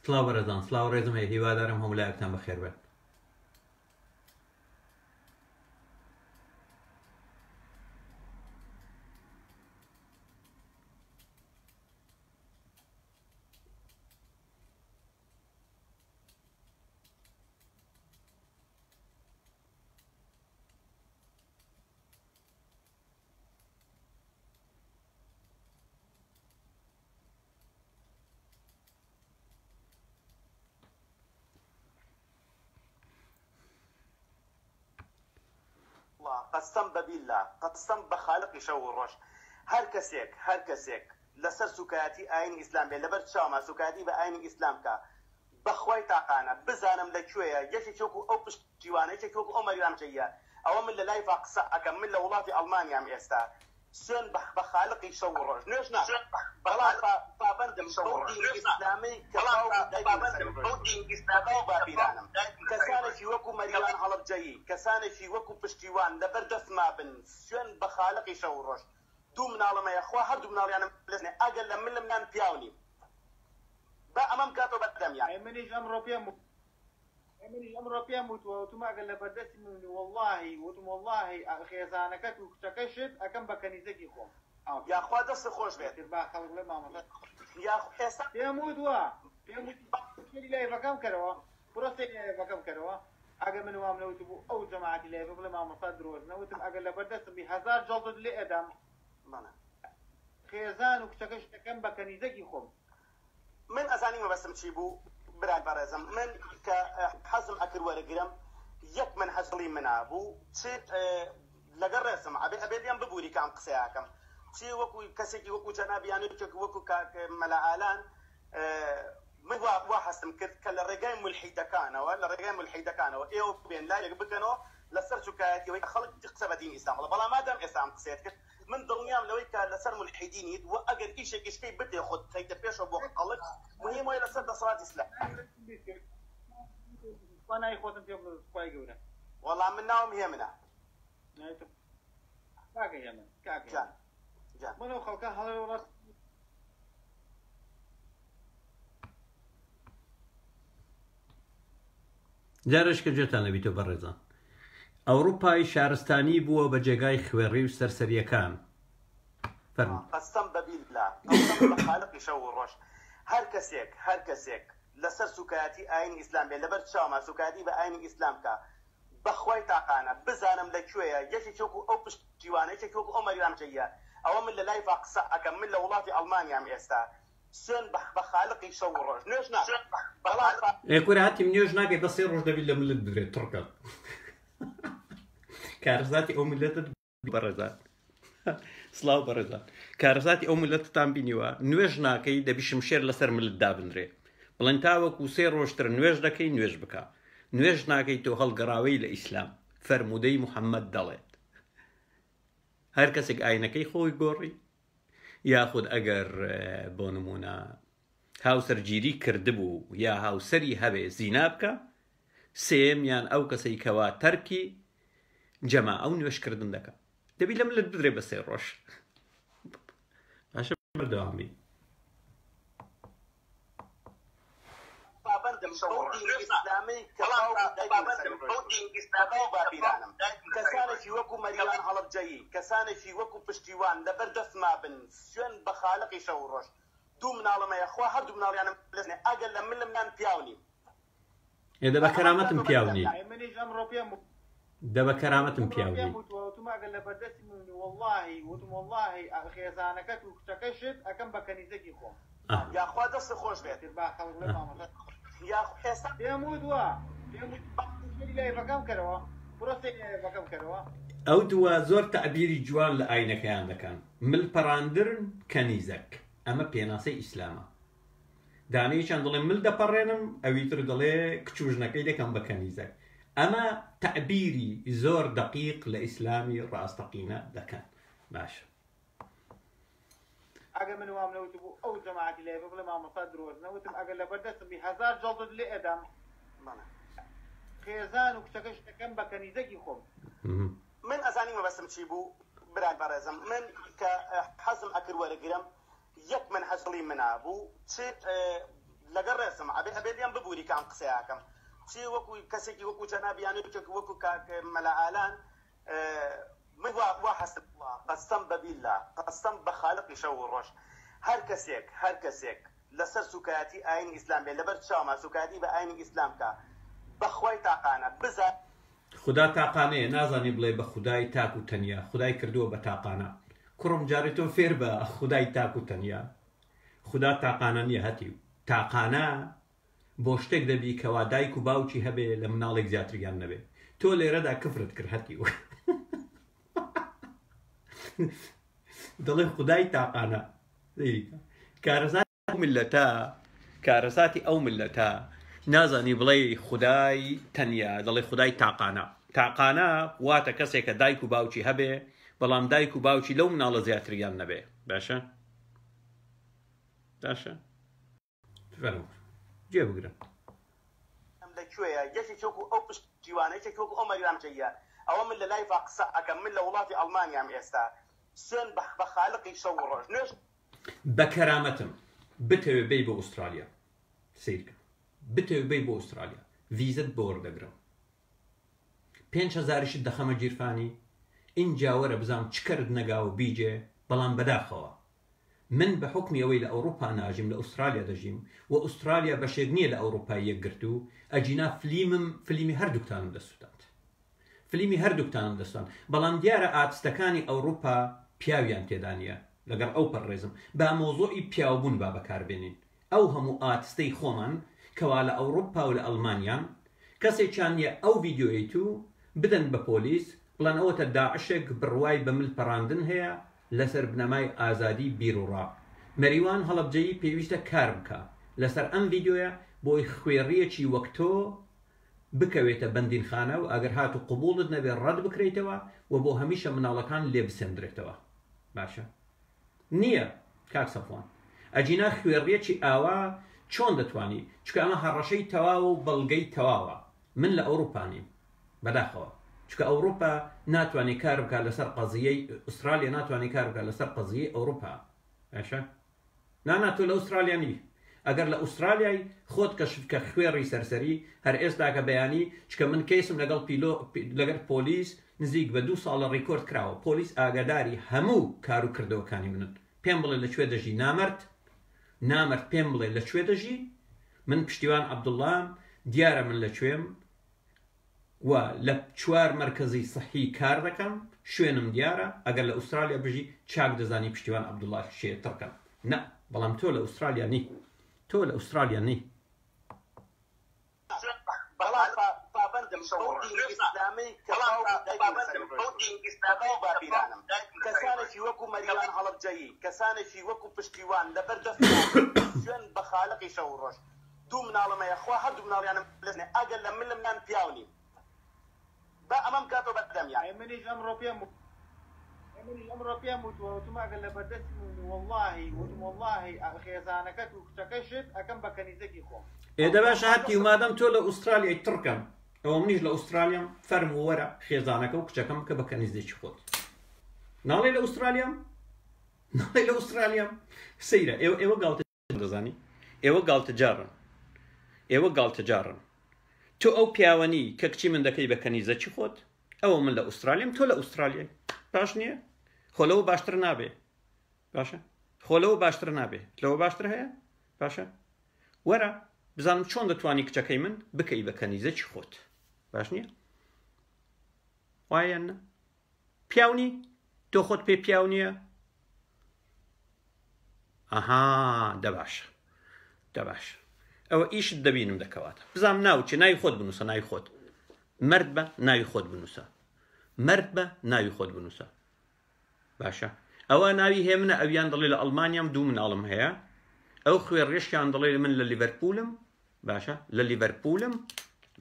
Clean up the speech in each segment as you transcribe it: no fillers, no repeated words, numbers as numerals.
سڵاو بەڕێزان سڵاو ڕێزم هەیە هیوادارم هەموو لایەکتان بەخێر بێن. قەسەم بە بیللا قەسەم بە خالقی شەو و ڕۆژ هەر کەسێک هەر کەسێک لەسەر سوکایەتی ئاینی ئیسلام بێ لەبەر چاوما سوکایەتی بە ئاینی ئیسلام کا بەخوای تاقانە بزانم لە کوێیە یەکێکی وەکو ئەو پشتیوانە یەکێکی وەکو ئەو مەریوان جەیە ئەوە من لە لایڤا قسە ئەکەم من لە وڵاتی ئەڵمانیام ئێستا سوێن بە خالقی شەو و ڕۆژ نوێژ ناکەم بەڵام پابەندم بەو دینی ئیسلامەی کە باوک و دایکم لەسەری ڕۆیشتوون کە باو باپیرانم کەسانێکی وەکو مەریوان هەڵەبجەیی کەسانێکی وەکو پشتیوان لەبەر دەستما بن سوێن بە خالقی شەو و ڕۆژ دوو مناڵم هەیە خوا هەردوو مناڵیانم لەسنێ ئەگەر لە ملم نان پیاو نیم با ئەمەم کاتەوە بە دەمیان. ئەی منیش ئەمڕۆ پێم ئەی منیش ئەمڕۆ پێم وتوە وتم ئەگەر لەبەردەستی من بی وەڵاهی وتم وەڵاهی خێزانەکەت و کچەکەشت ئەکەم بە کەنیزەکی خۆم ئاوا پێم یاخوا دەستت خۆش بێت. ئیتر با خەڵک بڵێ مامۆستا یاخ ئێستا پێم وتوە پێم وت سەیری لایڤەکەم کەرەوە بڕۆ سەیری لایڤەکەم کەرەوە ئەگەر من وام نەوتبوو ئەو جەماعەتی لایڤە بڵێ مامۆستا درۆزنە وتم ئەگەر لەبەردەستم بی هەزار جەڵدت لێ ئەدەم بەڵێ. خێزان و کچەکەشت ئەکەم بە کەنیزەکی خۆم. من ئەزانی مەبەستم چی بوو برای بەڕێزم من کە حەزم ئەکرد وەرگرم یەک مەنهەج دڵی منا بوو چ لەگەڵ ڕێزم ئەبێ ئەبێ لێم ببوری کە ئەم قسەیە ئەکەم چ وەکو کەسێکی وەکو جەنابی یان یەکێک وەکو کاک مەلا ئالان من وا وا هەستم کرد کە لە ڕێگای مولحیدەکانەوە لە ڕێگای مولحیدەکانەوە ئێوە بێن لایەک بکەنەوە لەسەر سوکایەتی ئەوەی خەڵک قسە بە دینی ئیسلام بڵێ بەڵام مادام ئێستا ئەم قسەیەت کرد من دڵنیام لەوەی کە لەسەر مولحیدینیت وە ئەگەر ئیشێکیش کەی بتێ خۆت بخەیتە پێشەوە بۆ خەڵک مهم وایە لەسەر دەسەڵاتی ئیسلام. خوا ناوی خۆتم پێ بڵێ خوای گەورە. وەڵا من ناوم هێمنە. ناوی تۆ کاکە هێمن کاکە جان هێمن جان. من ئەو خەڵکە هەڵێ وڵات جارێش کە گوێتان لەبیتۆ بەڕێزان ئەوڕوپای شارستانی بووە بە جێگای خوێڕی و سەرسەریەکان فەرموو. قەسەم بە بیللا قەسەم بە خالقی شەو و ڕۆژ هەر کەسێک هەر کەسێک لەسەر سوکایەتی ئاینی ئیسلام بێ لەبەر چاوما سوکایەتی بە ئاینی ئیسلام کا بەخوای تاقانە بزانم لە کوێیە یەکێکی وەکو ئەو پشتیوانە یەکێکی وەکو ئەو مەریوان جەیە ئەوە من لە لایڤا قسە ئەکەم من لە وڵاتی ئەڵمانیام ئێستا سوێن بە خالقی شەو و ڕۆژ نوێژ ناکەم بەڵام پا. ئێ کورە هەتیم نوێژ ناکەی بەس سێ ڕۆژ دەبی لە ملت بدرێت تڕکە کارەساتی ئەو ملەتت بەڕێزان سڵاو بەڕێزان کارەساتی ئەو ملەتتان بینیوە نوێژ ناکەی دەبی شمشێر لەسەر ملت دابنرێ بڵێن تاوەکو سێ ڕۆژتر نوێژ دەکەی نوێژ بکە نوێژ ناکەی تۆ هەڵگەڕاوەی لە ئیسلام فەرموودەی محەممەد دەڵێت هەر کەسێک ئاینەکەی خۆی گۆڕی یاخود ئەگەر بۆ نمونە هاوسەرگیری کردبوو یا هاوسەری هەبێ زینا بکە سێیەمیان ئەو کەسەی کەوا تەرکی جەماعە و نوێژکردن دەکا دەبی لە ملت بدرێ بە سێ ڕۆژ باشە بەردەوام بین. پابەندم بەو دینی ئیسلامەی کە باوک و دایکم لەسەری ڕۆیشتوون، کە باو باپیرانم، کەسانێکی وەکو مەریوان هەڵەبجەیی، کەسانێکی وەکو پشتیوان لەبەر دەستما بن، سوێند بە خالقی شەو و ڕۆژ، دوو مناڵم هەیە، خوا هەردوو مناڵیانم لەسنێ، ئەگەر لە ملم نان پیاو نیم. ئێ دە بە کەرامەتم پیاو نی. ئەی منیش ئەمڕۆ پێم دە بە کەرامەتم ئەمڕۆ پیاو پێم نی. وتوە وتم ئەگەر لەبەردەستی من بی وەڵاهی وتم وەڵاهی خێزانەکەت و کچەکەشت ئەکەم بە کەنیزەکی خۆم. ئاه. یاخوا دەستت خۆش بێت. ئیتر با خەڵک بڵێ ئاه. مامۆستا یاخ ئێستا. پێم وتوە پێم وت سەیری لایڤەکەم کەرەوە بڕۆ سەیری لایڤەکەم کەرەوە. ئەو دووە زۆر تەعبیری جوان لە ئاینەکەیان دەکەن مل پەڕاندرن کەنیزەک ئەمە پێناسەی ئیسلامە دانەیەکیان دەڵێ مل دەپەڕێنم ئەوی تر دەڵێ کچ و ژنەکەی دەکەم بە کەنیزەک ئەمە تەعبیری زۆر دەقیق لە ئیسلامی ڕاستەقینە دەکەن باشە. ئەگەر من وام نەوتبوو ئەو جەماعەتی لایڤە بڵێ مامۆستا درۆزنە وتم ئەگەر لەبەر دەستم بی هەزار جەڵدت لێ ئەدەم خێزان و کچەکەشت ئەکەم بە کەنیزەکی خۆم. من ئەزانی مەبەستم چی بوو برای بەڕێزم من کە حەزم ئەکرد وەرگرم یەک مەنهەج دڵی منا بوو چ. لەگەڵ ڕێزم ئەبێ ئەبێ لێم ببوری کە ئەم قسەیە ئەکەم چی وەکو کەسێکی وەکو جەنابی یان یەکێک وەکو کاک مەلا ئالان من وا وا هەستم قەسەم بە بیللا قەسەم بە خالقی شەو و ڕۆژ هەر کەسێک هەر کەسێک لەسەر سوکایەتی ئاینی ئیسلام بێ لەبەر چاوما سوکایەتی بە ئاینی ئیسلام کا بەخوای تاقانە بزا خودا تاقانەیە نازانی بڵێ بە خودای تاک و تەنیا خودای کردووە بە تاقانە کوڕم جارێ تۆ فێر بە خودای تاک و تەنیا خودا تاقانە نیە هەتیو تاقانە بۆ شتێک دەبی کەوا دایک و باوکی هەبێ لە مناڵێک زیاتریان نەبێ تۆ لێرەدا کفرت کرد هەتیو دەڵێ خودای تاقانە کارەسات ئەو ملەتە کارەساتی ئەو ملەتە نازانی بڵێ خودای تەنیا دەڵێ خودای تاقانە تاقانە واتە کەسێکە دایک و باوکی هەبێ بەڵام دایک و باوکی لەو مناڵە زیاتریان نەبێ باشە باشە فەرموو گوێ بگرن. لە کوێیە یەکێکی وەکو ئەو پشتیوانە یەکێکی وەکو ئەو مەریوان جەییە ئەوە من لە لایڤا قسە ئەکەم من لە وڵاتی ئەڵمانیام ئێستا سوێن بە خالقی شەو و ڕۆژ نوێژ بە کەرامەتم بتەوێ بێی بۆ ئوسترالیا سەیرکە بتەوێ بێی بۆ ئوسترالیا ڤیزەت بۆ وەردەگرم پێنج هەزاریشت دەخەمە گیرفانی ئینجا وەرە بزانم چ کەرت نەگاوە بیجێ بەڵام بەداخەوە من بە حوکمی ئەوەی لە ئەوڕوپا ناژیم لە ئوسترالیا دەژیم و ئوسترالیا بەشێک نییە لە ئەوڕوپای یەکگرتوو ئەگینا فلیمم فلیمی هەردووکتانم دەسوتاند فلیمی هەردووکتانم دەسوتاند بەڵام دیارە ئارتستەکانی ئەوڕوپا پیاویان تێدا نییە لەگەڵ ئەو پەڕ ڕێزم با مەوزوعی پیاوبوون با بەکاربێنین ئەو هەموو ئارتستەی خۆمان کەوا لە ئەوڕوپا و لە ئەڵمانیان کەسێکیان نیە ئەو ڤیدیۆیەی تو بدەن بە پۆلیس بڵێن ئەوەتە داعشێک بڕوای بە مل پەڕاندن هەیە لەسەر بنەمای ئازادی بیروڕا مەریوان هەڵەبجەیی پێویستە کار بکا لەسەر ئەم ڤیدیۆیە بۆی خوێڕیەکی وەک تۆ بکەوێتە بەندینخانە و ئەگەر هاتوو قبوڵت نەبێ ڕەت بکرێیتەوە و بۆ هەمیشە مناڵەکان لێ بسێندرێتەوە باشە نییە کاک سەفوان ئەگینا خوێڕیەکی ئاوا چۆن دەتوانی چونکە ئەمە هەڕەشەی تەواوە و بەڵگەی تەواوە من لە ئەوروپا نیم بەداخەوە چونکە ئەوروپا ناتوانێت کار بکات لەسەر قەزیەی ئوسترالیا ناتوانێت کار بکات لەسەر قەزیەی ئەوروپا باشە نانا تۆ لە ئوسترالیا نی ئەگەر لە ئوسترالیای خۆت کەشف کە خوێڕی سەرسەری هەر ئێستاکە بەیانی چکە من کەیسم لەگەڵ پیلۆ لەگەر پۆلیس نزیک بە دوو ساڵە ڕیکۆرد کراوە پۆلیس ئاگاداری هەموو کار و کردەوەکانی منن پێم بڵێ لە کوێ دەژی نامەرد نامەرد پێم بڵێ لە کوێ دەژی من پشتیوان عەبدوڵام دیارە من لە کوێم و لە چوار مەرکەزی سحی کار دەکەم شوێنم دیارە ئەگەر لە ئوسترالیا بژی چاک دەزانی پشتیوان عەبدوڵا کێ تڕکەم نا بەڵام تۆ لە ئوسترالیا نی تۆ لە ئوسترالیا نی. بەڵام پابەندم بەو دینی ئیسلامەی کە باوک و دایکم لەسەری ڕۆیشتوون بە باو باپیرانم کەسانێکی وەکو مەریوان هەڵەبجەیی کەسانێکی وەکو پشتیوان لەبەر دەستمان سوێند بە خالقی شەو و ڕۆژ دوو مناڵم هەیە خوا هەردوو مناڵیانم لەسنێ ئەگەر لە ملم نان پیاو نیم با ئەمەم کاتەوە بە دەمیان. ئەی منیش ئەمڕۆ پێم ئەی منیش ئەمڕۆ پێم وتوە وتم ئەگەر لە بەردەستی بووم وەڵاهی وتم وەڵاهی خێزانەکەت و کچەکەشت ئەکەم بە کەنیزەکی خۆم. ئێ دە باشە هەتیو مادەم تۆ لە ئوسترالیای تڕکەم ئەوە منیش لە ئوسترالیام فەرموو وەرە خێزانەکە و کچەکەم بکە بە کەنیزەکی خۆت ناڵێ لە ئوسترالیام ناڵێ لە ئوسترالیام سەیرە ئێوە ئێوە گاڵتە دەزانی ئێوە گاڵتەجاڕن ئێوە گاڵتەجاڕن تۆ ئەو پیاوەنی کە کچی من دەکەی بە کەنیزەکی خۆت ئەوە من لە ئوسترالیام تۆ لە ئوسترالیای باش نییە خۆ لەوە باشتر نابێ باشە خۆ لەوە باشتر نابێ لەوە باشتر هەیە باشە وەرە بزانم چۆن دەتوانی کچەکەی من بکەی بە کەنیزەکی خۆت باش نییە وایە نە پیاو نی؟ تۆ خۆت پێ پیاو نییە؟ ئەها دە باشە دە باشە ئەوە ئیشت دەبینم دەکەواتە بزانم ناو چێ ناوی خۆت بنووسە ناوی خۆت مرد بە ناوی خۆت بنووسە مرد بە ناوی خۆت بنووسە باشە ئەوە ناوی هێمنە ئەویان دەڵێ لە ئەڵمانیام دوو مناڵم هەیە ئەو خوێ ڕێشیان دەڵێ من لە لیڤەرپولم باشە لە لیڤەرپولم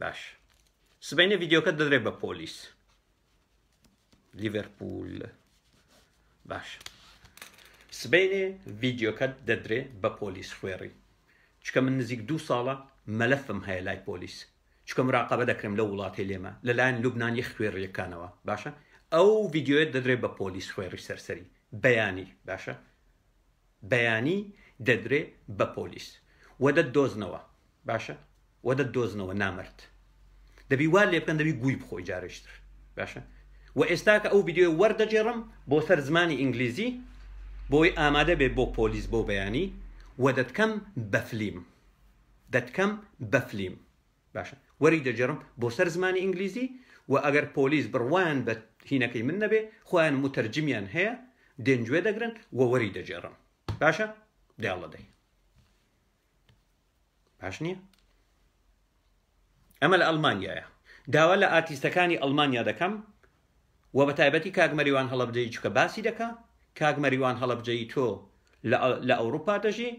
باش سبەینێ ڤیدیۆکە دەدرێت بە پۆلیس لیڤەرپول باش سبەینێ ڤیدیۆکەت دەدرێ بە پۆلیس خوێڕی چکە من نزیک دوو ساڵە مەلەفم هەیە لای پۆلیس چکە مراقبە دەکرێم لەو وڵاتەی لێمە لەلایەن لوبنانی خوێڕیەکانەوە باشە ئەو ڤیدیۆیە دەدرێ بە پۆلیس خوێڕی سەرسەری بەیانی باشە بەیانی دەدرێ بە پۆلیس. وە دەتدۆزنەوە باشە وە دەتدۆزنەوە نامەرد دەبی وا لێ بکەن دەبی گوی بخۆی جارێکی تر باشە وە ئێستاکە ئەو ڤیدیۆیە وەردەگێڕم بۆ سەر زمانی ئینگلیزی بۆی ئامادە بێ بۆ پۆلیس بۆ بەیانی وە دەتکەم بە فلیم دەتکەم بە فلیم باشە وەری دەگێڕم بۆ سەر زمانی ئینگلیزی و ئەگەر پۆلیس بڕوایان بە هینەکەی من نەبێ خۆیان متەرجمیان هەیە دێن گوێ دەگرن و وەری دەگێڕم باشە دێڵە دەی باش نییە ئەمە لە ئەڵمانیایە داوا لە ئارتیستەکانی ئەڵمانیا دەکەم و بە تایبەتی کاک مەریوان هەڵەبجەیی چکە باسی دەکا کاک مەریوان هەڵەبجەیی تۆ لە ئەوروپا دەژی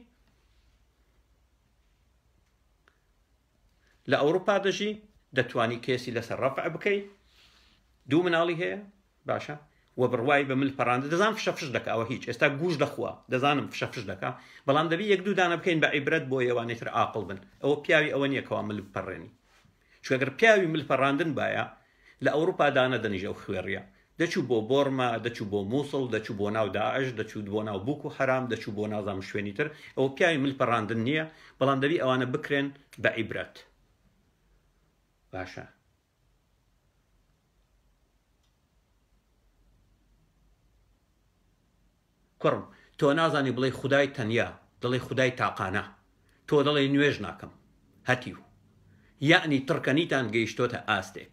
لە ئەوروپا دەژی دەتوانی کێسی لەسەر ڕەفع بکەی دوو مناڵی هەیە باشە وە بڕوای بە مل پەڕاندە دەزانم فشە فش دەکا ئەوە هیچ ئێستا گوش دەخوا دەزانم فشە فش دەکا بەڵام دەبی یەک دوو دانە بکەین بە عیبرەت بۆ ئەوانەی تر عاقڵ بن ئەوە پیاوی ئەوە نییە کەوا مل بپەڕێنی چونکە گەر پیاوی مل پەڕاندن بایە لە ئەوروپا دانە دەنیش ئەو خوێڕیە دەچوو بۆ بۆرما دەچوو بۆ مووسڵ دەچوو بۆ ناو داعش دەچوو بۆ ناو بوک و حەرام دەچوو بۆ نازانم شوێنی تر ئەوە پیاوی مل پەڕاندن نییە بەڵام دەبی ئەوانە بکرێن بە عیبرەت باشە کوڕم تۆ نازانی بڵێی خودای تەنیا دەڵێی خودای تاقانە تۆ دەڵێی نوێژ ناکەم هەتیو یەعنی تڕکەنیتان گەیشتۆتە ئاستێک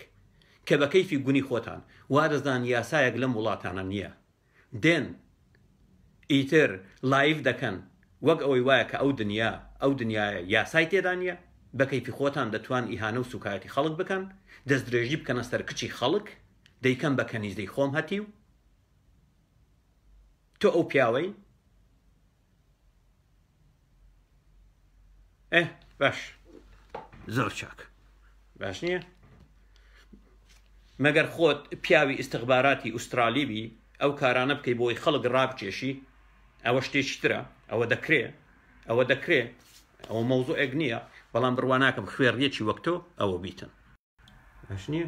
کە بە کەیفی گونی خۆتان وا دەزان یاسایەک لەم وڵاتانە نییە دێن ئیتر live دەکەن وەک ئەوەی وایە کە ئەو دنیا ئەو دنیایە یاسای تێدا نییە بە کەیفی خۆتان دەتوان ئیهانە و سوکایەتی خەڵک بکەن دەستدرێژی بکەنە سەر کچی خەڵک دەیکەم بە کەنیزەی خۆم هەتیو تۆ ئەو پیاوەی ئێ باش زۆر چاک باش نییە مەگەر خۆت پیاوی ئیستخباراتی ئوسترالی بی ئەو کارانە بکەی بۆی خەڵک ڕابکێشی ئەوە شتێکی ترە ئەوە دەکرێ ئەوە دەکرێ ئەوە مەوزوعێک نییە بەڵام بڕوا ناکەم خوێڕیەکی وەک تۆ ئەوە بیتن باش نییە؟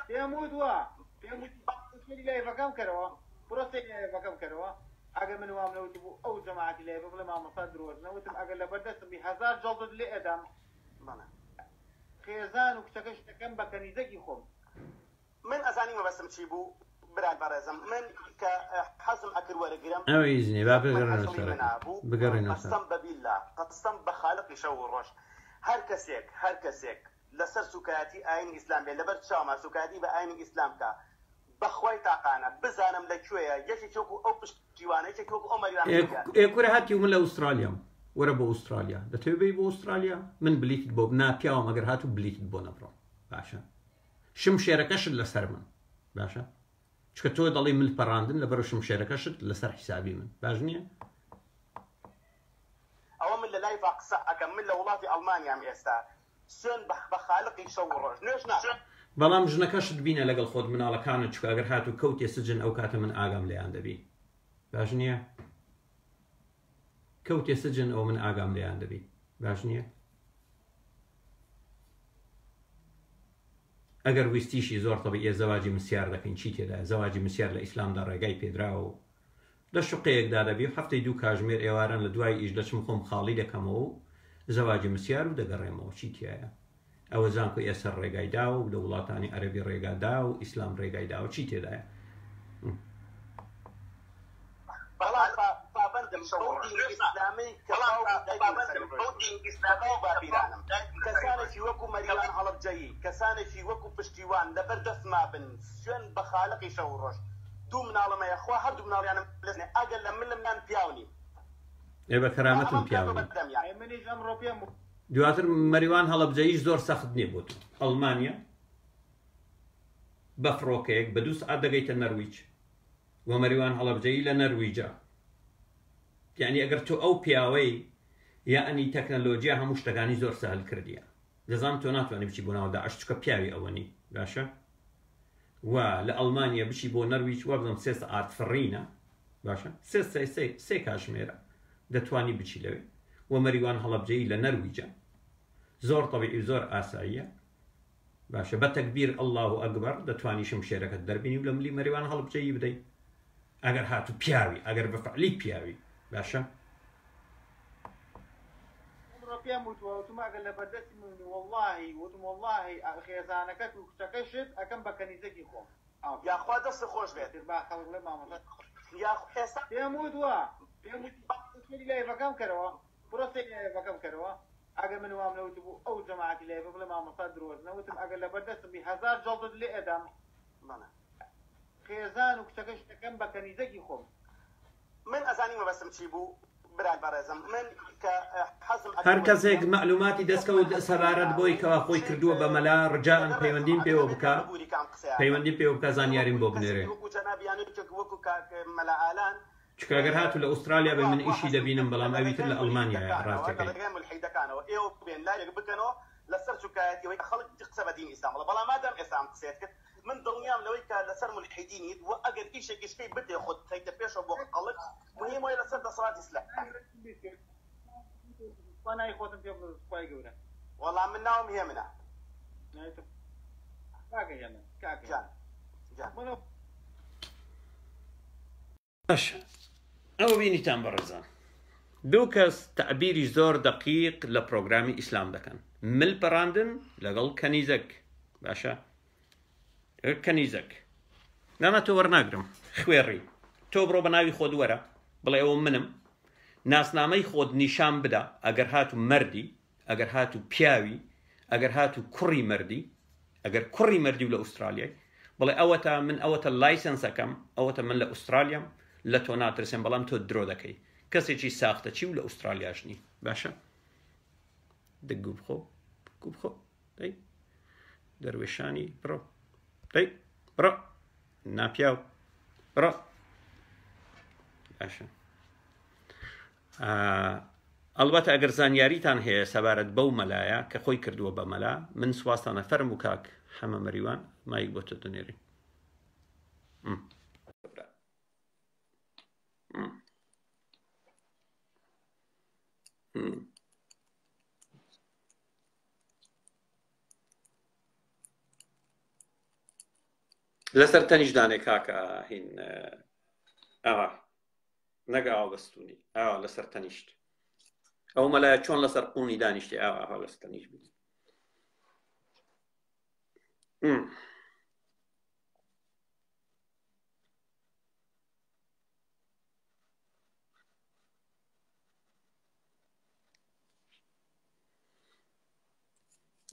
پێم وت وا پێم وت سەیری لایڤەکەم کەرەوە بڕۆ سەیری لایڤەکەم کەرەوە ئەگەر من وام نەوتبوو ئەو جەماعەتی لایڤە بڵێ مامۆستا درۆزنە وتم ئەگەر لەبەر دەستم بی هەزار جەڵدت لێ ئەدەم خێزان و کچەکەش دەکەم بە کەنیزەکی خۆم. من ئەزانی مەبەستم چی بوو برای بەڕێزم من کە حەزم ئەکرد وەرگرم ئەوە ئیزنی با من بگەڕێنەوە ئەقڵی سەرەکە منا بوو بگەڕێنەوە سەر قەسەم بە بیللا قەسەم بە خالقی شەو و ڕۆژ هەر کەسێک هەر کەسێک لەسەر سوکایەتی ئاینی ئیسلام بێ لەبەر چاوما سوکایەتی بە ئاینی ئیسلام بکا بەخوای تاقانە بزانم لە کوێیە یەکێکی وەکو ئەو پشتیوانە یەکێکی وەکو ئەو مەریوان ئێ بریار. ئێ کورە هەتیو من لە ئوسترالیام وەرە بۆ ئوسترالیا دەتەوێ بێی بۆ ئوسترالیا من بلیتت بۆ نا پیاوم ئەگەر هاتوو بلیتت بۆ نەبڕم باشە شمشێرەکەشت لەسەر من باشە چکە تۆ دەڵی مل پەڕاندن لەبەر شمشێرەکەشت لەسەر حیسابی من باش نییە؟ ئەوە من لە لایڤا قسە ئەکەم من لە وڵاتی ئەڵمانیام ئێستا سوێن بە خالقی شەو و ڕۆژ نوێژ ناکەم. بەڵام ژنەکەشت بینە لەگەڵ خۆت مناڵەکانت چکە ئەگەر هاتوو کەوتیە سجن ئەو کاتە من ئاگام لێیان دەبی باش نییە؟ کەوتیە سجن ئەوە من ئاگام لێیان دەبی باش نییە؟ ئەگەر ویستیشی زۆر تەبیعیە زەواجی مسیار دەکەین چی تێدایە زەواجی مسیار لە ئیسلامدا ڕێگای پێدراوە و لە شوقەیەکدا دەبی و هەفتەی دوو کاژمێر ئێواران لە دوای ئیش دەچم خۆم خاڵی دەکەمەوە و زەواجی مسیار و دەگەڕێمەوە چی تیایە ئەوە زانکۆ ئێسەر ڕێگای داوە و لە وڵاتانی عەرەبی ڕێگا داوە و ئیسلام ڕێگای داوە چی تێدایە بەڵام پابەندم بەو دینی ئیسلامەی کە باوک و دایکم لەسەری ڕۆیشتوون باو باپیرانم کەسانێکی وەکو مەریوان هەڵەبجەیی کەسانێکی وەکو پشتیوان لەبەر دەستما بن سوێند بە خالقی شەو و ڕۆژ دوو مناڵم هەیە خوا هەردوو مناڵیانم لێ ئەگەر لە ملم نان پیاو نیم ئێ بە کەرامەتم ئەمەم پیاو کاتۆ بە نیم. دەمیان. ئەی منیش ئەمڕۆ پێم دواتر مەریوان هەڵەبجەییش زۆر سەخت نیە بۆ تۆ ئەڵمانیا بە فڕۆکەیەک بە دوو سەعات دەگەیتە نەرویج و مەریوان هەڵەبجەیی لە نەرویجە یعنی ئەگەر تۆ ئەو پیاوەی یعنی تەکنەلۆجیا هەموو شتەکانی زۆر سەهل کردیە دەزانم تۆ ناتوانانی بچی بۆ ناو داعش چکە پیاوی ئەوە نی باشە و لە ئەڵمانیا بچی بۆ نەرویج وابزانم سێ سەعات فڕینە باشە سێ سێ سێ سێ کاژمێرە دەتوانی بچی لەوێ و مەریوان هەڵەبجەیی لە نەرویجە زۆر تەبیعی و زۆر ئاساییە باشە بە تەکبیر اللە اکبر دەتوانی شمشێرەکەت دەربینی و لە ملی مەریوان هەڵبجەیی بدەی. ئەگەر هاتوو پیاوی ئەگەر بە فعلی پیاوی باشە. ئەمڕۆ پێم وتوە وتم ئەگەر لەبەردەستی منی وەڵاهی وتم وەڵاهی خێزانەکەت و کچەکەشت ئەکەم بە کەنیزەکی خۆم. یاخوا دەستت خۆش بێت. ئیتر با خەڵک بڵێ مامۆستا یاخوا ئێستا. پێم وتوە پێم وتی سەیری لایڤەکەم کەرەوە بڕۆ سەیری لایڤەکەم کەرەوە ئەگەر من وام نەوتبوو ئەو جەماعەتی لایڤە بڵێ مامۆستا درۆزنە وتم ئەگەر لەبەر دەستم بی هەزار جەڵدت لێ ئەدەم بەڵێ. خێزان و کچەکەشت ئەکەم بە کەنیزەکی خۆم. من ئەزانی مەبەستم چی بوو برای بەڕێزم من کە حەزم هەر ئەکرد کەسێک وەربگرم مەعلوماتی دەستکەوت سەبارەت بۆی کەوا خۆی کردووە بە مەلا ڕجائەن لەگەڵ ڕێزم پەیوەندیم ئەگەر پێوە دەبێت بکا ببوری کە ئەم قسەیە ئەکەم پەیوەندیم پێوە بکا کە زانیاریم وەکو بۆ کەسێکی بنێرێ. وەکو جەنابیان و یەکێک وەکو کاک مەلا ئالان چونکە گەر هاتوو لە ئوسترالیا بێ وا من وا ئیشی هەستم دەبینم کرد بەڵام لە ئەوی تر ڕێگای لە ئەڵمانیایە مولحیدەکانەوە لە ڕاستەکەی. ڕێگای مولحیدەکانەوە ئێوە بێن لایەک بکەنەوە لەسەر سوکایەتی ئەوەی کە خەڵک قسە بە دینی ئیسلام بڵێ بەڵام مادام ئێستا ئەم قسەیەت کرد من دڵنیام لەوەی کە لەسەر مولحیدینیت وە ئەگەر ئیشێکیش کەی بتێ خۆت بخەیتە پێشەوە بۆ خەڵک مهم وەیە لەسەر دەسەڵاتی ئیسلامی. خوا ناوی خۆتم پێ بڵێ خوای گەورە. وەڵا من ناوم هێمنە. ناوی تۆ کاکە هێمن کاکە گیان هێمن گیان. من باشە ئەوە بینیتان بەڕێزان دوو کەس تەعبیری زۆر دەقیق لە پرۆگرامی ئیسلام دەکەن مل پەڕاندن لەگەڵ کەنیزەک باشە کەنیزەک نانا تۆ وەرناگرم خوێڕی تۆ بڕۆ بە ناوی خۆت وەرە بڵێ ئەوە منم ناسنامەی خۆت نیشان بدە ئەگەر هاتوو مەردی ئەگەر هاتوو پیاوی ئەگەر هاتوو کوڕی مەردی ئەگەر کوڕی مەردی و لە ئوسترالیای بڵێ ئەوەتا من ئەوەتە لایسنسەکەم ئەوەتە من لە ئوسترالیام لە تۆ ناترسێم بەڵام تۆ درۆ دەکەی کەسێکی ساختەچی و لە ئوسترالیاش نی باشە دە گوو بخۆ گوو بخۆ دەی دەروێشانی بڕۆ دەی بڕۆ ناپیاو بڕۆ باشە ئەڵبەتە ئەگەر زانیاریتان هەیە سەبارەت بەو مەلایە کە خۆی کردووە بە مەلا من سوپاستانە فەرموو کاک حەمە مەریوان مایک بۆ تۆ دەنێرین. لەسەر تەنیش دانێ کاکە هین ئاوا نەک ئاوا بەستونی ئاوا لەسەر تەنیشت ئەو مەلایە چۆن لەسەر قوونی دانیشتی ئاوا ئاوا لەسەر تەنیشت بی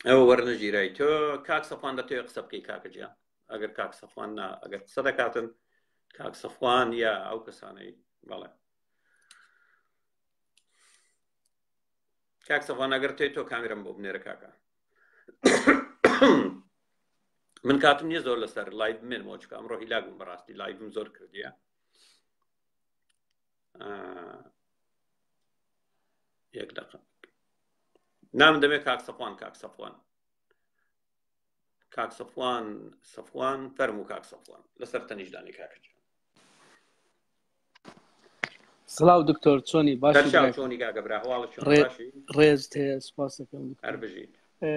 ئەوە وەرنەگیرای تۆ کاک سەفان دەتەوێت قسە بکەی کاکە گیان ئەگەر کاک سەفوان نا ئەگەر قسە دەکاتن کاک سەفوان یا ئەو کەسانەی بەڵێ کاک سەفوان ئەگەر تێ تۆ کامیرم بۆ بنێرە کاکە من کاتم نییە زۆر لەسەر live بمێنمەوە چکە ئەمڕۆ هیلاک بووم بەڕاستی live م زۆر کردیە یەک دقە نام دەمێ کاک سەفوان کاک سەفوان کاک سەفوان سەفوان فەرموو کاک سەفوان لەسەر تەنیش دانی کاکە گیان. سڵاو دکتۆر چۆنی باشی سەرچاو براکەم چۆنی کاکە برا هەواڵت چۆنە ڕێ باشی ڕێزت هەیە سپاس دەکەم دکتۆر هەر بژیت ئە،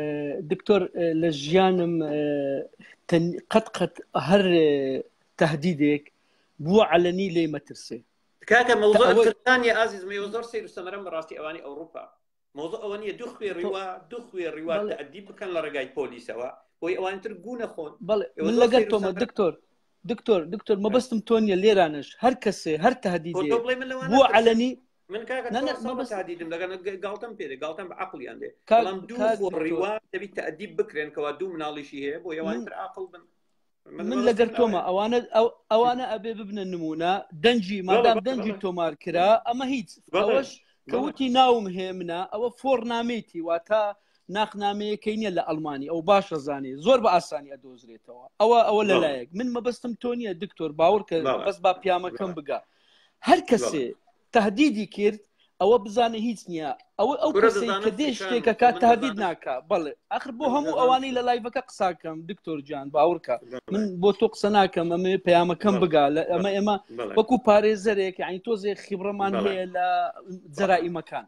دکتۆر ئە، لە ژیانم ئە، تەن- قەت قەت هەر ئە، تهدیدێک بووە عەلەنی لێی مەترسێ کاکە تا مەوزوع ئەوەی ترسان نیە ئازیزم ئێوە زۆر سەیر و سەمەرەن بەڕاستی ئەوانی ئەوڕوپا مەوزوع ئەوە نیە دوو خوێڕی تۆ وا دوو خوێڕی وا بەڵێ تەئدیب بکەن لە ڕێگای پۆلیسەوە بۆی ئەوانی تر گوو نەخۆن بەڵێ ئێوە من زۆر لەگەر سەیر و تۆمە سەمەرەن دکتۆر دکتۆر دکتۆر مەبەستم تۆ نییە لێرانش هەر کەسێ هەر خۆ تۆ تهدیدێ بڵێ من لەوان بووە ناترسم عەلەنی من کاکە نا چوار نا ساڵە مەبەست تهدیدم دەکەن گاڵتەم پێ دێ گاڵتەم بە عەقڵیان دێ کاک بەڵام دوو کاک خوێڕی دکتۆر وا دەبی تەئدیب بکرێن کەوا دوو مناڵیشی هەیە بۆی ئەوانی من تر عاقڵ بن من من مەبەستم لەگەر تۆمە ئەوەیە ئەوانە ئەو ئەوانە ئەبێ ببنە نمونە دەنگی بەڵێ مادام بەڵێ دەنگی بەڵێ تۆمار کرا ئەمە هیچ بەڵێ ئەوەش کە بەڵێ وتی ناوم هێمنە ئەوە فۆڕنامەیتی واتە ناخنامەیەکەی نییە لە ئەڵمانی ئەو باشە زانێ زۆر بە ئاسانی ئەدۆزرێتەوە ئەوە ئەوە بەڵێ لەلایەک من مەبەستم تۆ نییە دکتۆر باوەڕ کە بەڵێ بەس با پیامەکەم بەڵێ بگا هەر بەڵێ کەسێ تهدیدی کرد ئەوە بزانە هیچ نییە ئەوە ئەو کورە کەسەی کە دەزانم دێ فیشان شتێکەکە من تهدید دەزانم ناکا بەڵێ ئەخر بۆ من هەموو دەزانم ئەوانەی لە live ەکە قساکەم دکتۆر گیان باوەڕکە بەڵێ من بۆ تۆ قسە ناکەم ئەمێ پەیامەکەم بەڵێ بگا لە ئەمە بەڵێ ئێمە بەڵێ وەکو پارێزەرێک یعنی تۆزێ خیبرەمان بەڵێ هەیە لە بەڵێ جەرائیمەکان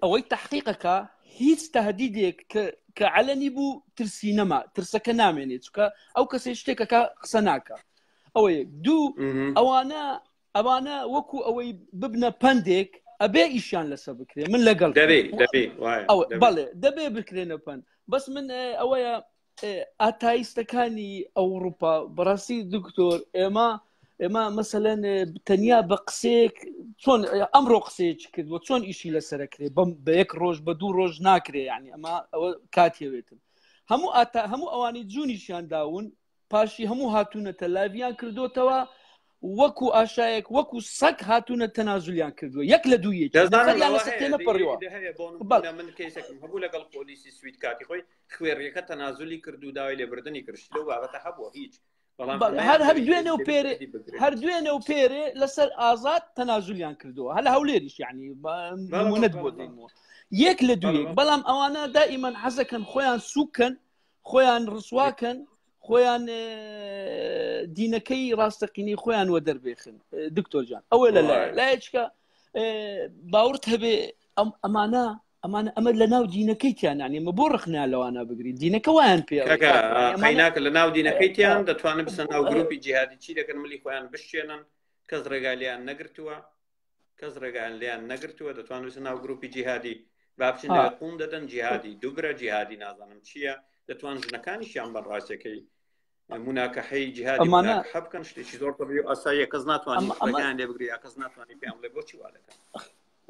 ئەوەی تحقیقەکە هیچ تهدیدێک کە کە علەنی بوو ترسی نەما ترسەکە نامێنێت چونکە ئەو کەسەی شتێکەکە قسە ناکە. ئەوە یەک دوو ئەوانە ئەوانە وەکو ئەوەی ببنە پەندێک ئەبێ ئیشیان لەسەر بکرێ من لەگەڵ بەڵێ دەبێ بکرێنە پەند بەس من ئەوەیە ئاتایستەکانی ئەوروپا بەڕاستی دکتۆر ئێمە ئێمە مەسەلەن تەنیا بە قسەیەک چۆن ئەمڕۆ قسەیەکی کردووە چۆن ئیشی لەسەرەکرێ بەم بە یەک ڕۆژ بە دوو ڕۆژ ناکرێ یعنی ئەمە ئەوە کاتیەوێتن هەموو ئاتا هەموو ئەوانی جوونیشیان داون پاشی هەموو هاتوونەتە لاویان کردوتەوە وەکو ئاشایەک وەکو سەگ هاتوونە تەنازلیان کردووە یەک لە دوو یەک تێنەپەڕیوە من کەیسێکم هەبوو لەگەڵ پۆلیسی سوید کاتی خۆی خوێڕیەکە تەنازلی کرد و داوای لێبردنی کرد لەو بابەتە هەبووە هیچ هەر هەر دوێنێ و پێرێ هەر دوێنێ و پێرێ لەسەر ئازاد تەنازلیان کردووە هەل هەولێریش یعنی نمونەت بۆ دەینەوە یەک لە دوویەک بەڵام ئەوانە دائیمەن حەزەکەن خۆیان سوکەن خۆیان ڕسواکەن خۆیان دینەکەی ڕاستەقینەی خۆیان وە دەربێخن دکتۆر جان ئەوە لە لایەکە باوەڕت هەبێ ئەم ئەمانە ئەمانە ئەمە لە ناو دینەکەی تیانانی مە بۆ ڕخنا لەوانە بگری دینەکە وایان پێ قەیناکە لە ناو دینەکەی تیان دەتوانن بسە ناو گروپی جیهادی چی دەکەن ملی خۆیان بشێنن کەس ڕێگای لێیان نەگرتووە کەس ڕێگایان لێیان نەگرتووە دەتوان بچن ناو گروپی جیهادی با بچن لەوێ قوم دەدەن جیهادی دوبرە جیهادی نازانم چییە دەتوان ژنەکانیشیان بەن ڕاستەکەی مناکەحەی جیهادی مناکەحە بکەن شتێکی زۆر طبیعی و ئاساییە کەس ناتوانێت ڕێگایان لێ بگری یا کەس ناتوانێت پێیان بڵێ بۆچی وا دەکەن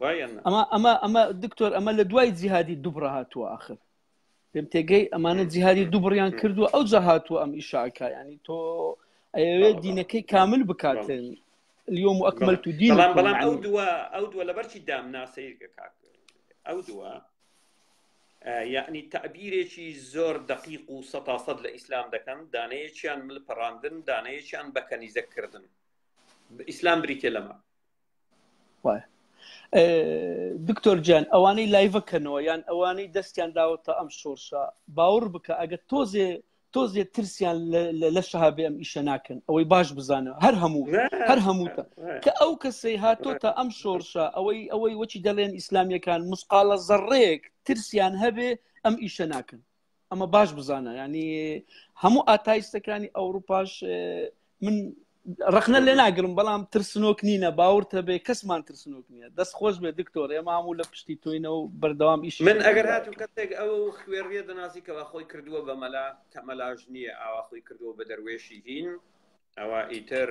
وایە نا؟ ئەمە ئەمە ئەمە دکتۆر ئەمە لە دوای جیهادی دوبڕە هاتووە ئاخر پێم تێگەی ئەمانە جیهادی دووبڕیان کردووە ئەو جا هاتووە ئەم ئیشاکە ینی تۆ ئەیەوێت دینەکەی کامل بکاتن اليوم اكملت دين بەڵام بەڵام ئەو دووە ئەو دووە لەبەرچی دام ناسەیر کاک ئەو دووە یعنی تعبیرێکی زۆر دقیق و سە سەد لە ئیسلام دەکەن دانەیەکیان مل پەڕاندن دانەیەکیان بە کەنیزەکردن ئیسلام بریتە لەمە دکتۆر گیان ئەوانەی لایڤەکەنەوە یان ئەوانەی دەستیان داوەتە ئەم شۆرشە باوەڕ بکە ئەگە تۆزێ تۆزێ ترسیان لە شەهابێ ئەم ئیشە ناکەن ئەوەی باش بزانە هەر هەموو هەر هەمووتە کە ئەو کەسەی هاتۆتە ئەم شۆرشە ئەوەی ئەوەی وەچی دەڵێن ئیسلامیەکان مسقالە زەڕێک ترسیان هەبێ ئەم ئیشە ناکەن ئەمە باش بزانە ینی هەموو ئاتایستەکانی ئەوروپاش من ڕخنە لێ ناگرم بەڵام ترسنۆک نینە باوەڕت هەبێ کەسمان ترسنۆک نییە دەست خۆش بێ دکتۆر ئێمە هەموو لە پشتی تۆینە و بەردەوام ئیش من ئەگەر هاتوو کەسێک ئەو خوێڕیە دەناسی کەوا خۆی کردووە بە مەلا کە مەلاش نییە ئاوا خۆی کردووە بە دەروێشی هین ئەوە ئیتر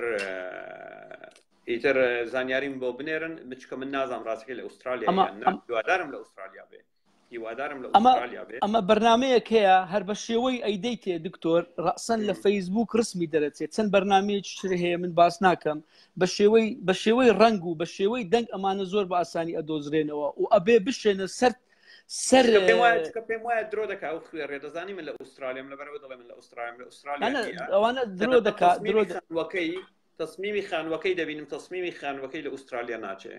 ئیتر زانیاریم بۆ بنێرن بچکە من نازانم ڕاستەکەی لە ئوسترالیا دوادارم لە ئوسترالیا بێ هیوادارم لە ئوسترالیا بێ ئەمە بەرنمەیەک هەیە هەر بە شێوەی ئەیدەیتێ دکتۆر ڕەسەن لە فەیسبوک ڕسمی دەرەچێت چەند بەرنمەیەکی تر هەیە من باس ناکەم بە شێوەی بە شێوەی ڕەنگ و بە شێوەی دەنگ ئەمانە زۆر بە ئاسانی ئەدۆزرێنەوە و ئەبێ بشێنە سەر سەر پێم وایە چکە پێم وایە درۆ دەکا ئەو خوێڕێ دەزانی من لە ئوسترالیام لەبەرەوە دەڵێ من لە ئوسترالیام لە ئوسترالیا ئەوانە درۆ دەکا درۆ خانوەکەی تصمیمی خانوەکەی دەبینم تصمیمی خانوەکەی لە ئوسترالیا ناچێ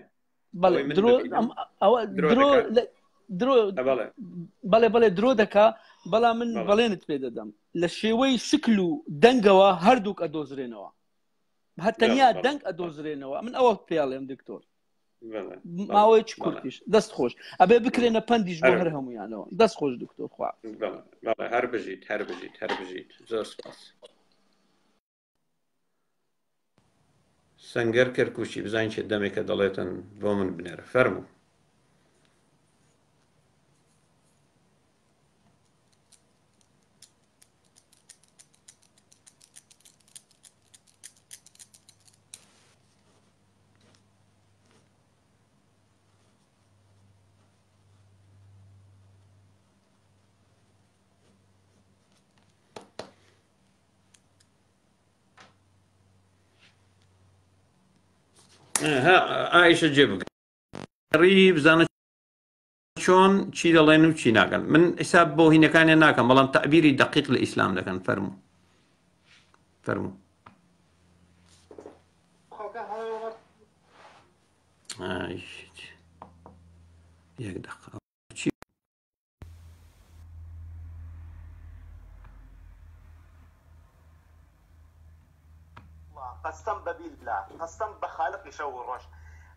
بەڵێ درۆ ئەوە درۆ درۆ بەڵێ بەڵێ درۆ دەکا بەڵام من بەڵێنت پێ دەدەم لە شێوەی شکل و دەنگەوە هەردووک ئەدۆزرێنەوە هەر تەنیا دەنگ ئەدۆزرێنەوە من ئەوە پێڵێم دکتۆر ماوەی چ کورتیش دەست خۆش ئەبێ بکرێنە پەندیش بۆ هەر هەمویانەوە دەست خۆش دکتۆر خوا هەر بژیت هەر بژیت هەر بژیت زۆر سپاس سەنگەر کەرکوکی بزانین چێ دەمێکە دەڵێتن بۆ من بنێرە فەرموو. ئایشە جێ بگەڕی بزانە چۆن چی دەڵێن و چی ناکەن من حساب بۆ هینەکانیان ناکەم بەڵام تعبیری دقیق لە ئیسلام دەکەن فەرموو فەرموو یەک دقە چی قەسەم بە بیللا قەسەم بە خالقی شەو و ڕۆژ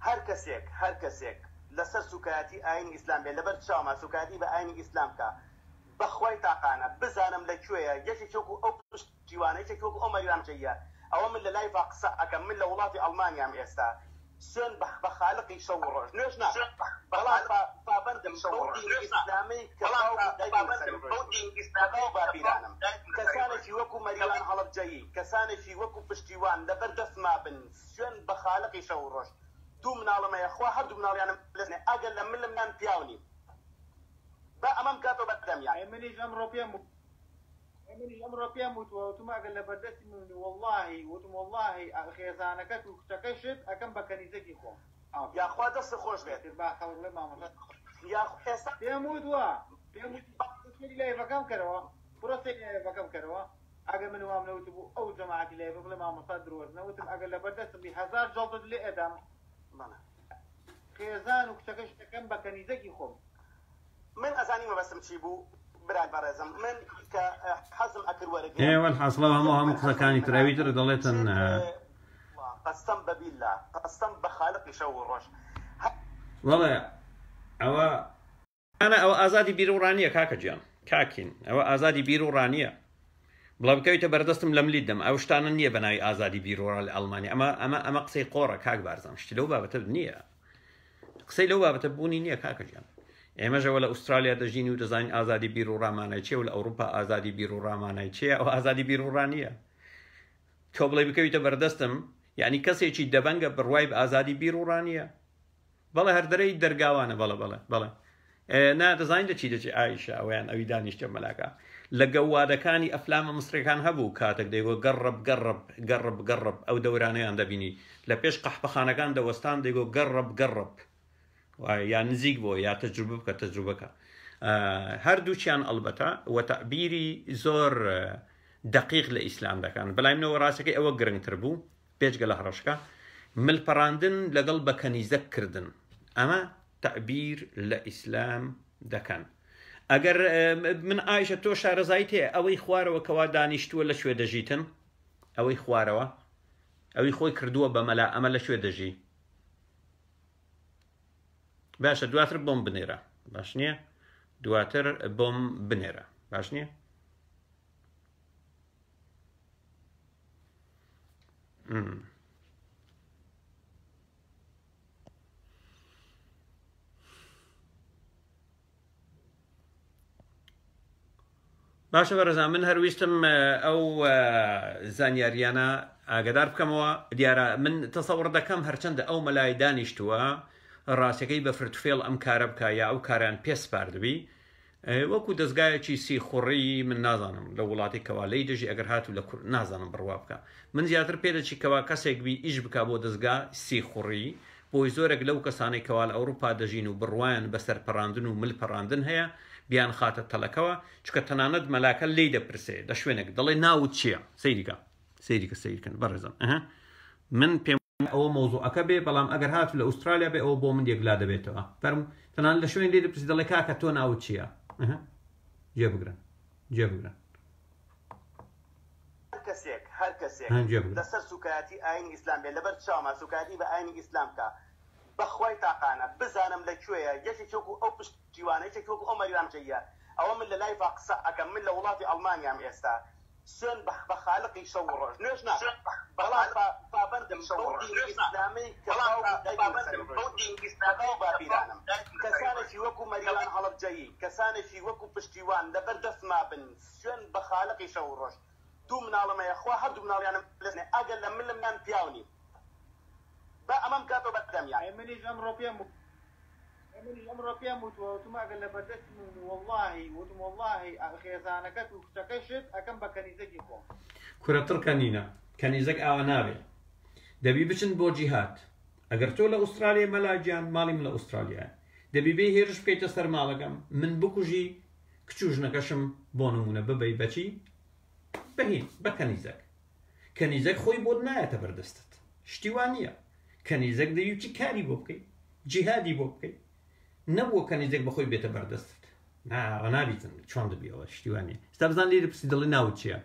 هەر کەسێک هەر کەسێک لەسەر سوکایەتی ئاینی ئیسلام بێ لەبەر چاوما سوکایەتی بە ئاینی ئیسلام کا بەخوای تاقانە بزانم لە کوێیە یەکێکی وەکو ئەو پشتیوانە یەکێکی وەکو ئەو مەریوان جەیە. ئەوە من لە لایڤا قسە ئەکەم من لە وڵاتی ئەڵمانیام ئێستا سوێن بە بە خالقی شەو و ڕۆژ نوێژ ناکەم بەڵام پا پابەندم بەو دینی ئیسلامەی کە باوک و دایکم لەسەری ڕۆیشتوون کە باو باپیرانم کەسانێکی وەکو مەریوان هەڵەبجەیی کەسانێکی وەکو پشتیوان لەبەر دەستما بن سوێن بە خالقی شەو و ڕۆژ دوو مناڵم هەیە خوا هەردوو مناڵیانم لەسنێ ئەگەر لە ملم نان پیاو نیم با ئەمەم کاتەوە بە دەمیان. ئەی منیش ئەمڕۆ پێم ئەی منیش ئەمڕۆ پێم وتوە وتم ئەگەر لەبەردەستی من بی وەڵاهی وتم وەڵاهی خێزانەکەت و کچەکەشت ئەکەم بە کەنیزەکی خۆم ئافەرین یاخوا دەستت خۆش بێت. ئیتر با خەڵک بڵێ مامۆستا یاخ ئێستا. پێم وتوە پێم وتی سەیری لایڤەکەم کەرەوە بڕۆ سەیری لایڤەکەم کەرەوە ئەگەر من وام نەوتبوو ئەو جەماعەتی لایڤە بڵێ مامۆستا درۆزنە وتم ئەگەر لەبەردەستم بی هەزار جەڵدت لێ ئەدەم بەڵێ. خێزان و کچەکەشت ئەکەم بە کەنیزەکی خۆم. من ئەزانی مەبەستم چی بوو برای بەڕێزم من کە حەزم ئەکرد وەرگرم ئێ وەلحاسڵ ئەو هەموو یەک هەموو من حەزم قسەکانی من تر ئەوی تر دەڵێتن قەسەم بە بیللا قەسەم بە خالقی شەو و ڕۆژ هەر بەڵێ ئەوە نا ئەوە ئازادی بیروڕا نییە کاکە گیان کاکین ئەوە ئازادی بیروڕا نییە بڵا بکەویتە بەردەستم لە ملیت دەم ئەو شتانە نییە بە ناوی ئازادی بیروڕا لە ئەڵمانیا ئەمە ئەمە ئەمە قسەی قۆڕە کاک بارزان شتی لەو بابەتە نییە قسەی لەو بابەتە بوونی نییە کاکە گیان ئێمەژەوە لە ئوسترالیا دەژین و دەزانین ئازادی بیروڕا مانای چییە و لە ئەوروپا ئازادی بیروڕا مانای چییە ئەو ئازادی بیروڕا نییە تۆ بڵێ بکەویتە بەردەستم یعنی کەسێکی دەبەنگە بڕوای بە ئازادی بیروڕا نییە بەڵێ هەر دەرێی دەرگاوانە بەڵێ بەڵێ بەڵێ نا دەزانین لە چی دەچێ ئایشە ئەویان ئەوی دانیشتە مەلاکە لە گەوادەکانی ئەفلامە مسرەکان هەبوو کاتێک دەیگۆ گەڕب گەڕب گەڕب گەڕب ئەو دەورانەیان دەبینی لە پێش قەحپەخانەکان دەوەستان دەیگۆ گەڕب گەڕب یا نزیک بۆ یا تەجروبە بکە تەجروبەکە هەردووچیان ئەلبەتە وە تەعبیری زۆر دقیق لە ئیسلام دەکەن بەلای منەوە ڕاستەکەی ئەوە گرنگتر بوو بێجگە لە هەڕەشەکە، مل پەڕاندن لەگەڵ بە کەنیزەک کردن، ئەمە تەعبیر لە ئیسلام دەکەن. ئەگەر من ئایشە تۆ شارەزایت هەیە ئەوەی خوارەوە کەوا دانیشتووە لە کوێ دەژیتن؟ ئەوەی خوارەوە ئەوی خۆی کردووە بە مەلا ئەمە لە کوێ دەژی؟ باشە دواتر بۆم بنێرە باش نییە؟ دواتر بۆم بنێرە باش نییە؟ باشە بەڕێزان من هەرویستم ئەو زانیاریانە ئاگدار بکەمەوە دیارە من تەسەوڕ دەکەم هەرچەندە ئەو مەلای دانیشتووە ڕاستەکەی بە فرتفێڵ ئەم کارە بکە یا ئەو کاران پێ سپاردبی وەکو دەزگایەکی سیخوڕی من نازانم لە وڵاتی کەوا لێی دەژی ئەگەر هاتوو لە کورد نازانم بڕوا بکە من زیاتر پێ دەچی کەوا کەسێک بی ئیش بکا بۆ دەزگا سیخوڕی بۆی زۆرێک لەو کەسانەی کەوا لە ئەوروپا دەژین و بڕوایان بە سەرپەڕاندن و مل پەڕاندن هەیە بیان خاتە تەلەکەوە چونکە تەنانەت مەلاکە لێی دەپرسێ لە شوێنێک دەڵێ ناوت چییە سەیریکە سەیریکە سەیرکەن بەڕێزم من پێم ئەوە مەوزوعەکە بێ بەڵام ئەگەر هاتوو لە ئوسترالیا بێ ئەوە بۆ من یەکلا دەبێتەوە فەرموو تەنانەت لە شوێن لێ دەپرسی دەڵێ کاکە تۆ ناوت چییە گوێ بگرن گوێ بگرن هەر کەسێک هەر کەسێک لەسەر سوکایەتی ئاینی ئیسلام بێ لەبەر چاوما سوکایەتی بە ئاینی ئیسلام بکا بەخوای تاقانە بزانم لە کوێیە یەکێکی وەکو ئەو پشتیوانە یەکێکی وەکو ئەو مەریوان جەیە ئەوە من لە لایڤا قسە ئەکەم من لە وڵاتی ئەڵمانیام ئێستا سوێن بە خالقی شەو و ڕۆژ نوێژ ناکەم بەڵام پابەندم بەو دینی ئیسلامەی کە باوک و دایکم لەسەری ڕۆیشتوون کە باو باپیرانم کەسانێکی وەکو مەریوان هەڵەبجەیی کەسانێکی وەکو پشتیوان لەبەر دەستما بن سوێن بە خالقی شەو و ڕۆژ دوو مناڵم هەیە خوا هەردوو مناڵیانم لەسنێ ئەگەر لە ملم نان پیاو نیم با ئەمەم کاتەوە بە دەمیان. ئەی منیش ئەمڕۆ پێم ئەی منیش ئەمڕۆ پێم وتوە وتم ئەگەر لەبەردەستی من بی وەڵاهی وتم وەڵاهی خێزانەکەت و کچەکەشت ئەکەم بە کەنیزەکی خۆم. کورە تڕکە نینە کەنیزەک ئاوا نابێ دەبی بچن بۆ جیهاد ئەگەر تۆ لە ئوسترالیای مەلا گیان ماڵی من لە ئوسترالیایە دەبی بێی هێرش بکەیتە سەر ماڵەکەم من بکوژی کچ و ژنەکەشم بۆ نمونە ببەی بەچی بەهین بە کەنیزەک کەنیزەک خۆی بۆت نایەتە بەردەستت شتی وا نییە کەنیزەک دەبی بچی کاری بۆ بکەی جیهادی بۆ بکەی نەبووە کەنیزەک بەخۆی بێتە بەردەستت نا نابیتن چۆن دەبی ئەوە شتی وا نییە ستا بزان لێ دەپرسی دەڵێ ناوت چییە؟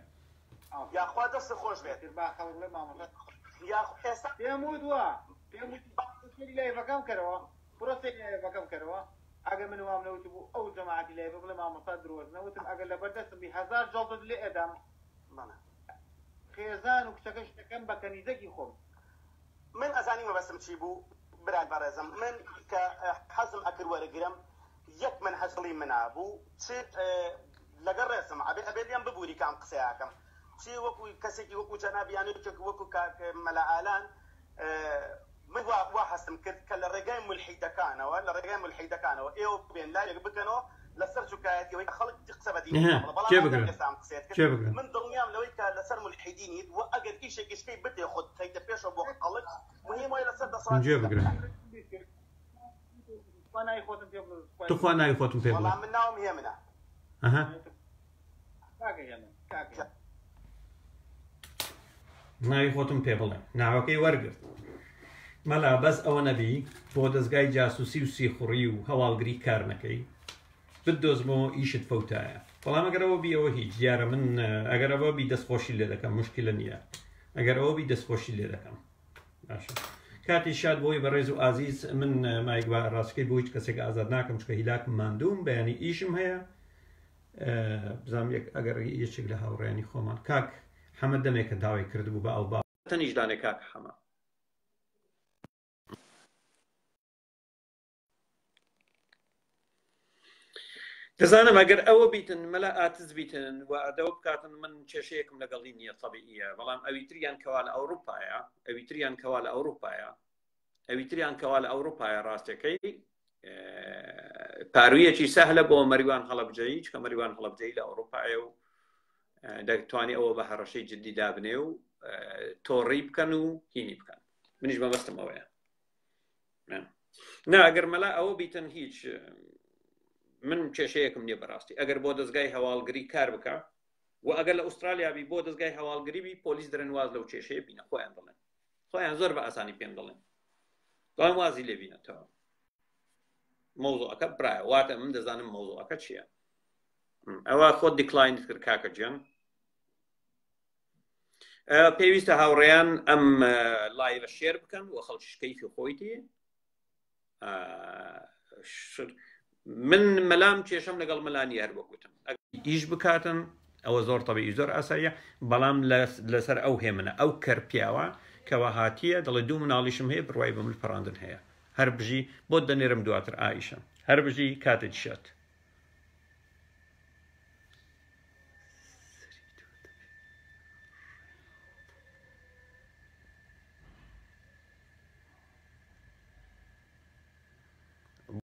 یاخوا دەستت خۆش بێت ئیتر با خەڵک بڵێ مامۆستا یاخوا ئێستا پێم وتوە پێم وتی سەیری لایڤەکەم کەرەوە بڕۆ سەیری لایڤەکەم کەرەوە ئەگەر من وام نەوتبوو ئەو جەماعەتی لایڤە بڵێ مامۆستا درۆزنە وتم ئەگەر لەبەردەستم بی هەزار جەڵدت لێ ئەدەم بەڵێ. خێزان و کچەکەش دەکەم بە کەنیزەکی خۆم. من ئەزانی مەبەستم چی بوو برای بەڕێزم من کە حەزم ئەکرد وەرگرم یەک مەنهەج دڵی منا بوو چ لەگەڵ ڕێزم ئەبێ ئەبێ لێم ببوری کە ئەم قسەیە ئەکەم چ وەکو کەسێکی وەکو جەنابی یان یەکێک وەکو کاک مەلا ئالان من وا وا هەستم کرد کە لە ڕێگای مولحیدەکانەوە لە ڕێگای مولحیدەکانەوە ئێوە بێن لایەک بکەنەوە لەسەر سوکایەتی ئەوەی کە خەڵک قسە بە دینی ئەها بڵێ بەڵام جێ مادام بگرە ئێستا ئەم قسەیەت کرد جێ بگرە من دڵنیام لەوەی کە لەسەر مولحیدینیت و ئەگەر ئیشێکیش کەی بتێ خۆت بخەیتە پێشەوە بۆ خەڵک مهم وایە لەسەر دەسەڵاتی جێ بگرە تخوا ناوی خۆتم پێ بڵێ خوای تخوا ناوی خۆتم پێ بڵێ وەڵا من ناوم هێمنە ئەها کاکە هێمن کاکە هێمن. ناوی خۆتم پێ بڵێ ناوەکەی وەرگرت مەلا بەس ئەوە نەبی بۆ دەستگای جاسوسی و سیخوڕی و هەواڵگری کار نەکەی بتدۆزمەوە ئیشت فەوتایە بەڵام ئەگەر ئەوە بی ئەوە هیچ دیارە من ئەگەر ئەوە بی دەستخۆشی لێ دەکەم مشکلە نییە ئەگەر ئەوە بی دەستخۆشی لێ دەکەم باشە کاتی شاد بۆی بەڕێز و ئازیز من مایک بە ڕاستەکەی بۆ هیچ کەسێک ئازاد ناکەم چکە هیلاکم ماندووم بەیانی ئیشم هەیە بزانم یەک ئەگەر یەکێک لە هاوڕێیانی خۆمان کاک حەمە دەمێکە داوای کردبوو بە ئەو با تەنیش دانێ کاک حەمە. دەزانم ئەگەر ئەوە بیتن مەلا ئاتز بیتن و ئەدەوە بکاتن من کێشەیەکم لەگەڵی نییە تەبیعیە بەڵام ئەوی تریان کەوا لە ئەوروپایە ئەوی تریان کەوا لە ئەوروپایە ئەوی تریان کەوا لە ئەوروپایە ڕاستەکەی پارویەکی سەهلە بۆ مەریوان هەڵەبجەیی چکە مەریوان هەڵەبجەیی لە ئەوروپایە و دەتوانێت ئەوە بە هەڕەشەی جددی دابنێ و تۆڕی بکەن و هینی بکەن منیش مەبەستم ئەوەیە نا ئەگەر مەلا ئەوە بیتن هیچ من کێشەیەکم نییە بەڕاستی ئەگەر بۆ دەستگای هەواڵگری کار بکە و ئەگەر لە ئوسترالیا بی بۆ دەستگای هەواڵگری بی پۆلیس دەرن واز لەو کێشەیە بینە خۆیان دەڵێن خۆیان زۆر بە ئاسانی پێم دەڵێن دەڵێن وازی لێ بینەتەوە مەوزوعەکە برایە واتە من دەزانم مەوزوعەکە چییە ئەوە خۆت decline کرد کاکە گیان پێویستە هاوڕێیان ئەم live ە share بکەن و خەڵکیش کەیفی خۆیتی من مەلام کێشەم لەگەڵ مەلانی هەر وەکوتم ئیش بکاتن ئەوە زۆر تەبیعی زۆر ئاساییە بەڵام لەسەر ئەو هێمنە ئەو کەر پیاوە کەوا هاتیە دەڵێ دوو مناڵیشم هەیە بڕوای بە مل پەڕاندن هەیە هەر بژی بۆت دەنێرم دواتر ئایشە هەر بژی کاتت شاد.